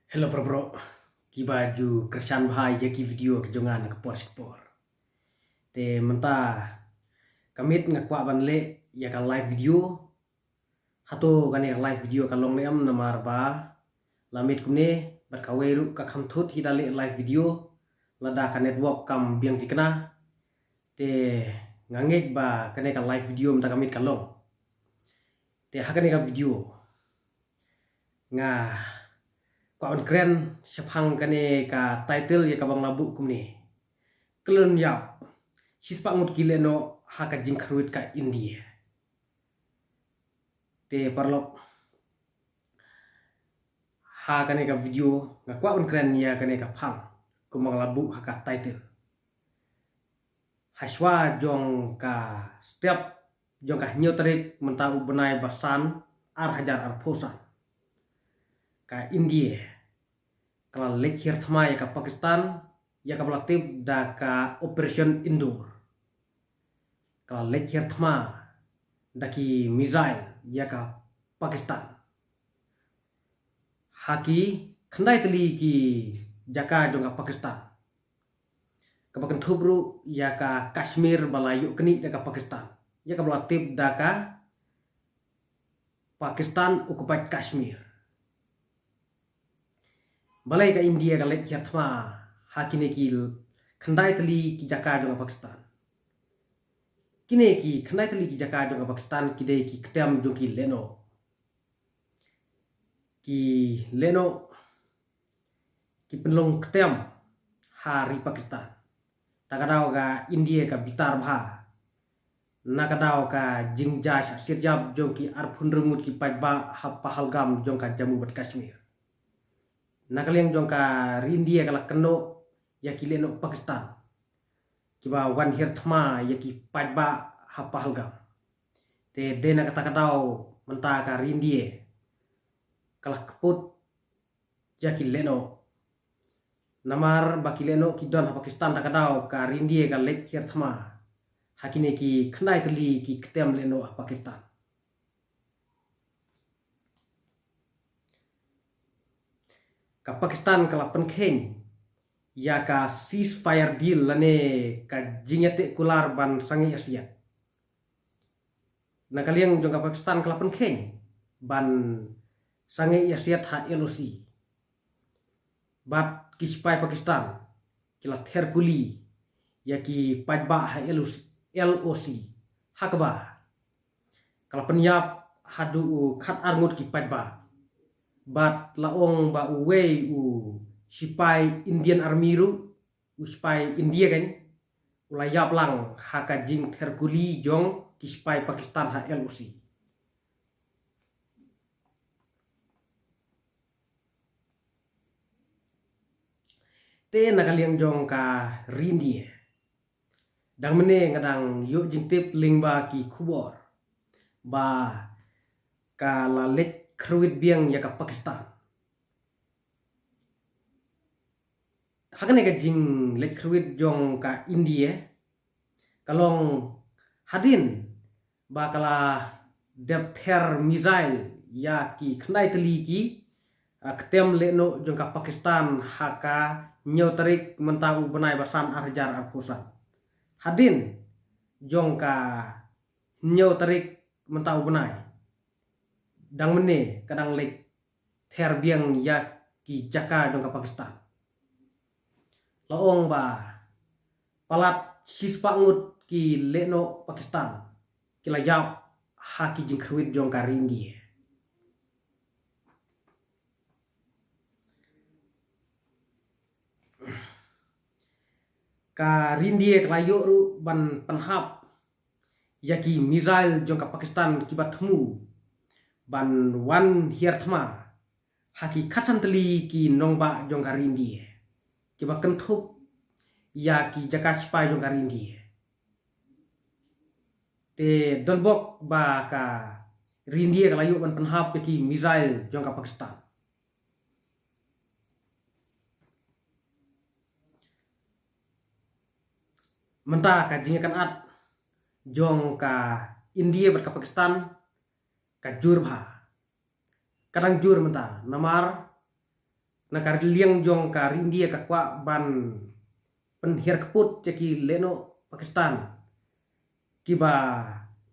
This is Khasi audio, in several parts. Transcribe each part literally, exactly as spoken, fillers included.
Hello para bro, kiba ju kyrshan bha ïa ki video ki jong nga na ka por sha ka por. Te mynta ka miet nga kwah ban leh ïa ka live video. Hato kane ka live video ka long ne em, namar ba la miet kumne bad kawei ruh ka kham thut hi da leh live video, lada ka network kam biang thikna. Te nga ngeit ba kane ka live video mynta ka miet ka long. Te ha kane ka video nga kwah ban kren shaphang kane ka title ïa kaba nga la buh kumne: Khlem ïap, shispah ngut ki lehnoh ha ka jingkyrwit ka India. Te paralok, ha kane ka video nga kwah ban kren ïa kane ka phang kumba nga la buh ha ka title. Hashwa jong ka step jong ka hynñiew tarik mynta u bnai ba san, ar hajar arphew san, ka India ka la leit hiar thma ïa ka Pakistan ïa kaba la tip da ka Operation Sindoor. Ka la leit hiar thma da ki missile ïa ka Pakistan ha ki khyndai tylli ki jaka jong ka Pakistan, kaba kynthup ruh ïa ka Kashmir ba la ïoh knieh da ka Pakistan ïa kaba la tip da ka Pakistan Occupied Kashmir. Balei ka India ka leit hiar thma ha kine ki khyndai tylli ki jaka jong ka Pakistan? Kine ki khyndai tylli ki jaka jong ka Pakistan ki dei ki ktem jong ki lehnoh. Ki lehnoh ki pynlong ktem ha ri Pakistan. Ta ka daw ka India ka bitar bha na ka daw ka jingjia shah siat ïap jong ki arphew hynriew ngut ki paidbah ha Pahalgam jong ka Jammu bad Kashmir. Na ka liang jong ka ri India ka la kynnoh ïa ki lehnoh Pakistan kiba wan hiar thma ïa ki paidbah ha Pahalgam. Te dei na kata ka daw mynta ka ri India ka la kput ïa ki lehnoh. Namar ba ki lehnoh ki don ha Pakistan, ta ka daw ka ri India ka leit hiar thma ha kine ki khyndai tylli ki ktem lehnoh ha Pakistan. Ka Pakistan ka la pynkheiñ ïa ka ceasefire deal lane ka jingïateh kular ban sangeh ïasiat. Na ka liang jong ka Pakistan ka la pynkheiñ ban sangeh ïasiat ha L O C. Bad ki sipai Pakistan ki la ther kuli ïa ki paidbah ha L O C, L O C, ha kaba ka la pynïap haduh u khat ar ngut ki paidbah. Bad la ong ba uwei u sipai Indian Army ruh, u sipai India kan, u la ïap lang ha ka jingther kuli jong ki sipai Pakistan ha L O C. Te na ka liang jong ka ri India, dang mynne nga dang ïoh jingtip lyngba ki khubor ba ka la leit kyrwit biang ïa ka Pakistan. Ha kane ka jingleit kyrwit jong ka India ka long hadien ba ka la dep ther missile ïa ki khyndai tylli ki, ah, ktem lehnoh jong ka Pakistan ha ka hynñiew tarik mynta u bnai ba san, ar hajar arphew san. Hadien jong ka hynñiew tarik mynta u bnai, dang mynne ka dang leit ther biang ïa ki jaka jong ka Pakistan. La ong ba palat shispah ngut ki lehnoh Pakistan ki la ïap ha ki jingkyrwit jong ka ri India. Ka ri India ka la ïoh ruh ban pynhap ïa ki missile jong ka Pakistan kiba thmu ban wan hiar thma ha ki khatsan tylli ki nongbah jong ka ri India kiba kynthup ïa ki jaka sipai jong ka ri India. Te don bok ba ka ri India ka la ïoh ban pynhap ïa ki missile jong ka Pakistan. Mynta ka jingïakynad jong ka India bad ka Pakistan ka jur bha. Ka dang jur mynta namar na ka liang jong ka ri India ka kwah ban pynhiar kput ïa ki lehnoh Pakistan kiba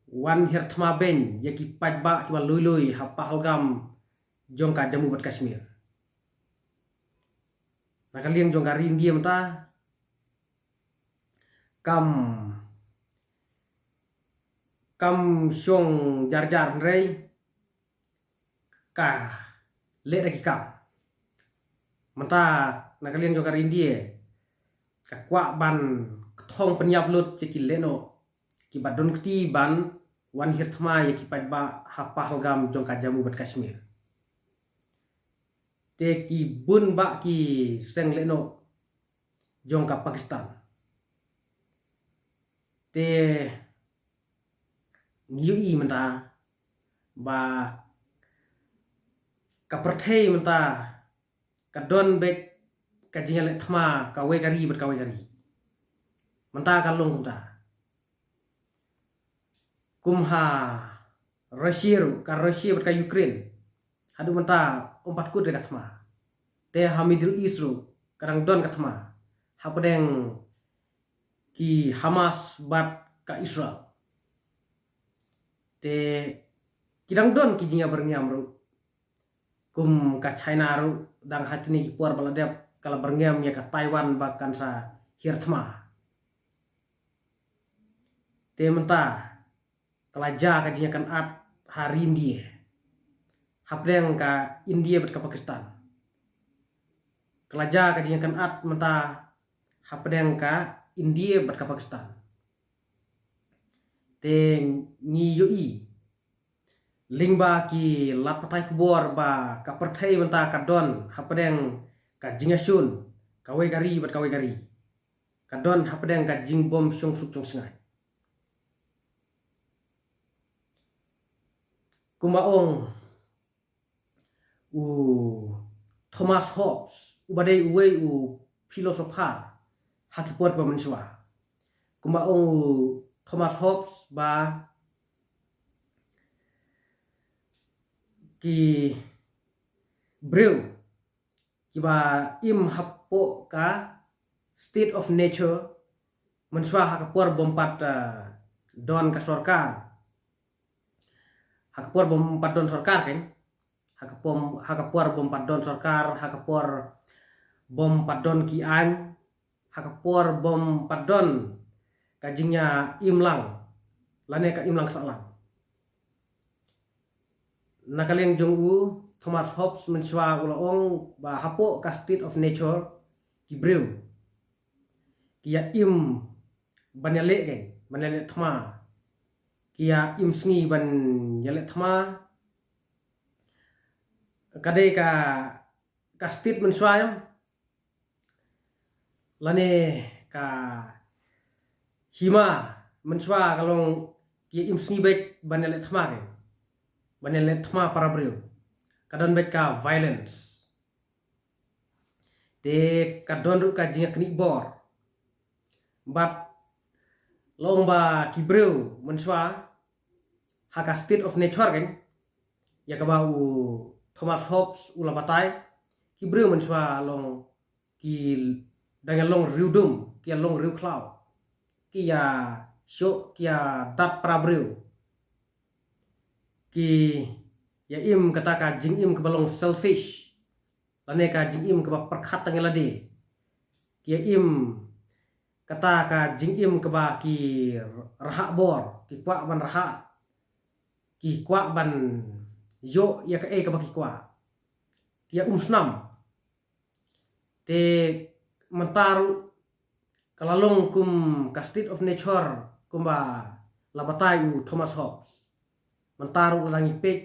wan hiar thma beiñ ïa ki paidbah kiba lui lui ha Pahalgam jong ka Jammu bad Kashmir. Na ka liang jong ka ri India mynta kam kam shong jar jar hynrei ka leh da ki kam. Mynta na ka liang jong ka ri India ka kwah ban kthong pynïap lut ïa ki lehnoh kiba don kti ban wan hiar thma ïa ki paidbah ha Pahalgam jong ka Jammu bad Kashmir. Te ki bun bah ki seng lehnoh jong ka Pakistan. Te ngi ïohi mynta ba ka pyrthei mynta ka don beit ka jingïaleh thma kawei ka ri bad kawei ka ri. Mynta ka long kumta. Kum ha Russia ruh, ka Russia bad ka Ukraine haduh mynta ym pat kut re ka thma. Te ha Middle East ruh ka dang don ka thma hapdeng ki Hamas bad ka Israel. Te ki dang don ki jingïabyrngiam ruh. Kum ka China ruh dang ha kine ki por ba la dep ka la byrngiam ïa ka Taiwan ba kan sa hiar thma. Te mynta ka la jia ka jingïakynad ha ri India hapdeng ka India bad ka Pakistan. Ka la jia ka jingïakynad mynta hapdeng ka India bad ka Pakistan. Te ngi ïohi lyngba ki lad pathai khubor ba ka pyrthei mynta ka don hapdeng ka jingïashun kawei ka ri bad kawei ka ri. Ka don hapdeng ka jingbym shong suk shong sngewbha. Kumba ong u Thomas Hobbes, uba dei uwei u philosopher ha ki por ba mynshuwa. Kumba ong u Thomas Hobbes ba ki briew kiba im hapoh ka state of nature mynshuwa ha ka por bym pat, eh, don ka sorkar. Ha ka por bym pat don sorkar kan. Ha ka pom, ha ka por bym pat don sorkar, ha ka por bym pat don ki aiñ, ha ka por bym pat don ka jingïaimlang lane ka imlang sahlang. Na ka liang jong u Thomas Hobbes mynshuwa u la ong ba hapoh ka state of nature ki briew ki ïa im ban ïaleh kan, ban ïaleh thma. Ki ïa im sngi ban ïaleh thma. Ka dei ka, ka state mynshuwa ïa lane ka hima mynshuwa ka long ki im sngi beit ban ïaleh thma kan. Ban ïaleh thma para briew. Ka don beit ka violence. Te ka don ruh ka jingïaknieh bor. Bad long ba ki briew mynshuwa ha ka state of nature kan, ïa kaba u Thomas Hobbes u la batai, ki briew mynshuwa long ki dang ïa long riewdum, ki ïa long riewkhlaw, ki ïa shoh, ki ïa dat para briew, ki ïa im kata ka jingim kaba long selfish, lane ka jingim kaba pyrkhat tang ïa lade. Ki ïa im kata ka jingim kaba ki rahak bor, ki kwah ban rahak, ki kwah ban ïoh ïa kaei kaba ki kwah. Ki ïa um snam. Te mynta ruh ka la long kum ka state of nature kumba la batai u Thomas Hobbes. Mynta ruh la ngi peit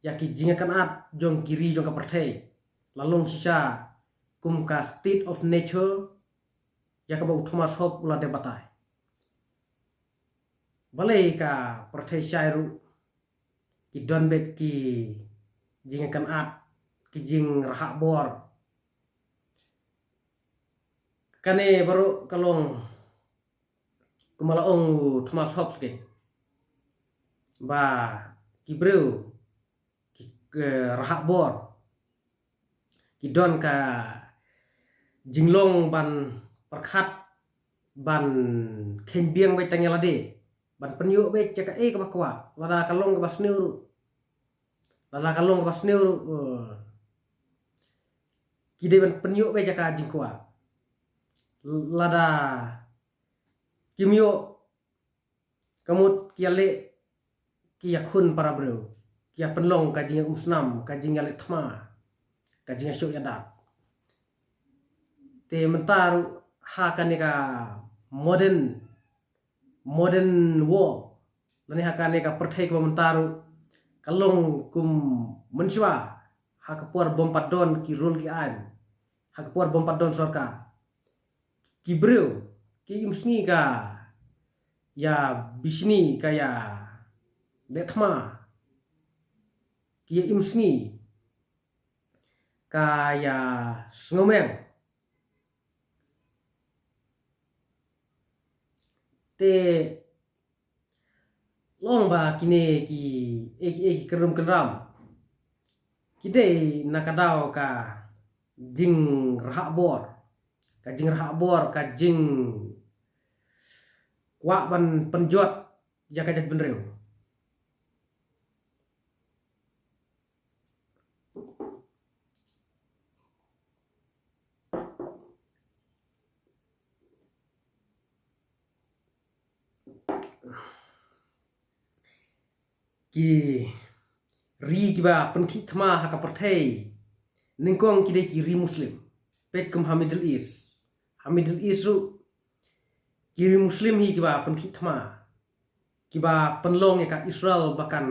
ïa ki jingïakynad jong ki ri jong ka pyrthei. La long shisha kum ka state of nature ïa kaba u Thomas Hobbes u la dep batai. Balei ka pyrthei shai ruh ki don beit ki jingïakynad, ki jingrahak bor. Kane baroh ka long kumba la ong u Thomas Hobbes kan, ba ki briew ki, ki rahak bor. ki don ka jinglong ban pyrkhat, ban kheiñ biang beit tang ïa lade, ban pynïoh beit ïa kaei kaba kwah, lada ka long kaba sniew ruh, lada ka long kaba sniew ruh, eh, ki dei ban pynïoh beit ïa ka jingkwah. Lada kim ïoh, ka mut ki ïaleh, ki ïakhun para briew, ki ïa pynlong ka jingïaumsnam, ka jingïaleh thma, ka jingïashoh ïadat. Te mynta ruh ha kane ka modern, modern world, lane ha kane ka pyrthei kaba mynta ruh ka long kum mynshuwa, ha ka por bym pat don ki rule ki aiñ, ha ka por bym pat don sorkar, ki briew ki im sngi ka ïa bishni, ka ïa leh thma, ki ïa im sngi ka ïa sngewmeng. Te long ba kine ki, eh, ki, eh, ki kynrum kynram ki dei na ka daw ka jingrhah bor, ka jingrhah bor, ka jingkwah ban pynjot ïa ka jaitbynriew. Ki ri kiba pynkhih thma ha ka pyrthei nyngkong ki dei ki ri Muslim. Peit kum ha Middle East, ha Middle East ruh ki ri Muslim hi kiba pynkhih thma, kiba pynlong ïa ka Israel ba kan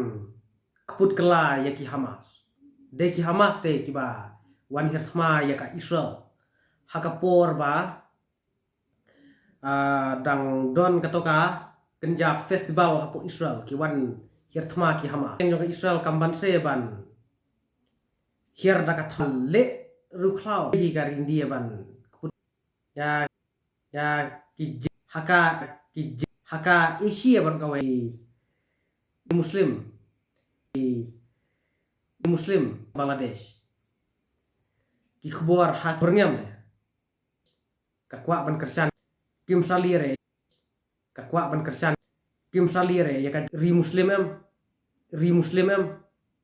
kput kylla ïa ki Hamas. Dei ki Hamas te kiba wan hiar thma ïa ka Israel ha ka por ba, ah, dang don kato ka kynja festival hapoh Israel, ki wan hiar thma ki Hamas. Jong ka Israel kam banse ban hiar da ka thma leh ruh khlaw hi ka ri India ban kput ïa, ïa ki jing, ha ka, ki jing, ha ka Asia bad kawei Muslim, ki Muslim Bangladesh. Ki khubor ha byrngem de. Ka kwah ban kyrshan, kim sali re. Ka kwah ban kyrshan, kim sali re ïa ka ri Muslim em, ri Muslim em,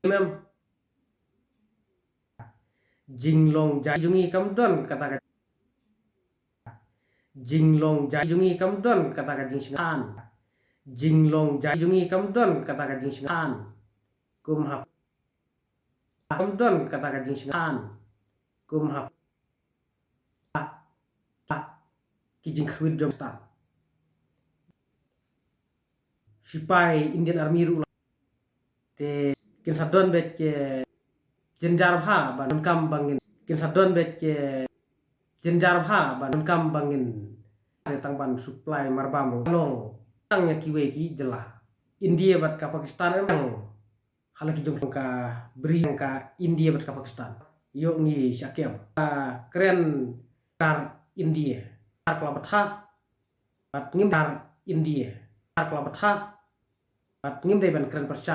em. Jinglong jai jong ngi kam don kata ka, jinglong jai jong ngi kam don kata ka jingsngewthuh. Jinglong jai jong ngi kam don kata ka jingsngewthuh. Kum ha, kam don kata ka jingsngewthuh. Kum ha ki jingkhwit jong Pakistan. Sipai Indian Army ruh la te kin sa don beit ki jynjar bha ban kam ba ngin, kin sa don beit ki jynjar bha ban kam ba ngin, tang ban supply marbam ruh long tang ïa kiwei ki jylla. India bad ka Pakistan em, ha la ki jong ka bri ka India bad ka Pakistan. Ïoh ngi shah kem. Ka kren tar India. Tar kla batha. Bad ngim tar India. Tar kla batha. Bad ngim dei ban kren pyrshah.